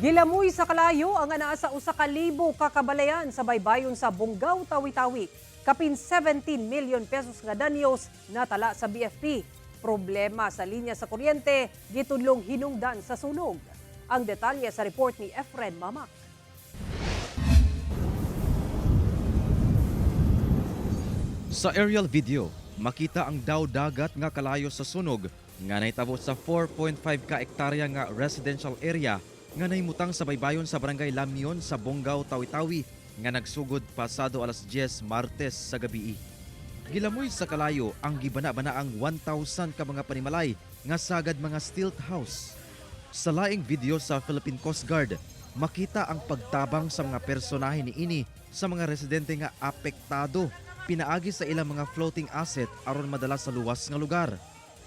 Gilamoy sa kalayo ang anaa sa 1,000 ka kabalayan sa baybayon sa Bongao, Tawi-Tawi. Kapin 17 million pesos nga danyos natala sa BFP. Problema sa linya sa kuryente, gitudlong hinungdan sa sunog. Ang detalye sa report ni Efren Mamak. Sa aerial video, makita ang daw dagat nga kalayo sa sunog nga nahitabo sa 4.5 ka ektarya nga residential area nga nahimutang sa baybayon sa barangay Lamion sa Bongao, Tawi-Tawi nga nagsugod pasado alas 10 Martes sa gabi. Gilamoy sa kalayo ang gibana-banaang 1,000 ka mga panimalay nga sagad mga stilt house. Sa laing video sa Philippine Coast Guard, makita ang pagtabang sa mga personahe niini sa mga residente nga apektado pinaagi sa ilang mga floating asset aron madala sa luwas nga lugar.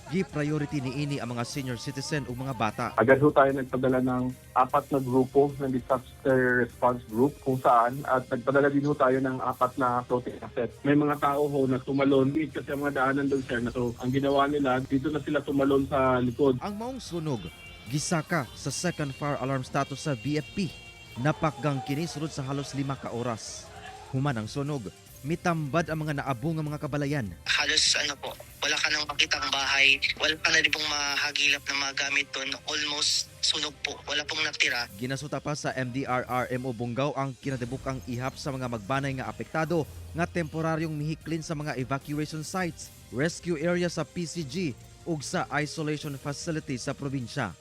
Gi-priority niini ang mga senior citizen ug mga bata. Agad ho tayo nagpadala ng apat na grupo ng disaster response group kung saan at nagpadala din ho tayo ng apat na floating asset. May mga tao ho na tumalon kasi ang mga daanan doon, sir, na so ang ginawa nila, dito na sila tumalon sa likod. Ang maong sunog gisaka sa second fire alarm status sa BFP. Napakgang kini sulod sa halos 5 ka oras. Human ang sunog, mitambad ang mga naabo nga mga kabalayan. Halos ano po, wala ka nang makitang bahay, wala ka na rin pong mahagilap na mga gamit doon. Almost sunog po, wala pong natira. Ginasuta pa sa MDRRMO Bongao ang kinatibuk-ang ihap sa mga magbanay nga apektado nga temporaryong mihiklin sa mga evacuation sites, rescue area sa PCG ug sa isolation facility sa probinsya.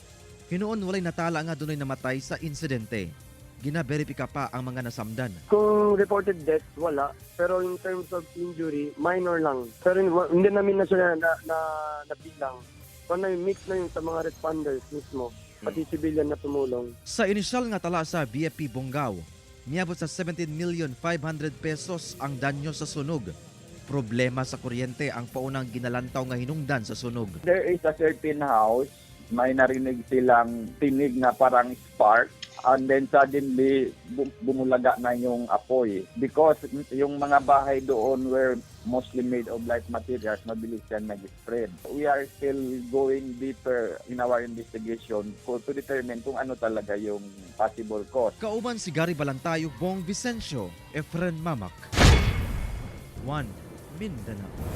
Hinuon walay natala nga dunay namatay sa insidente. Ginaberipika pa ang mga nasamdan. Kung reported deaths, wala. Pero in terms of injury, minor lang. Pero hindi namin na siya na nabilang. So na mix na yun sa mga responders mismo, pati civilian na tumulong. Sa inisyal nga tala sa BFP Bongao, miabot sa 17 million 500 pesos ang danyo sa sunog. Problema sa kuryente ang paunang ginalantaw nga hinungdan sa sunog. There is a certain house, may narinig silang tinig na parang spark and then suddenly bumulaga na yung apoy. Because yung mga bahay doon were mostly made of light materials, mabilis yan nag-spread. We are still going deeper in our investigation to determine kung ano talaga yung possible cause. Kauban si Gary Balantayo, Bong Vicencio, Efren Mamak. 1 Mindanao.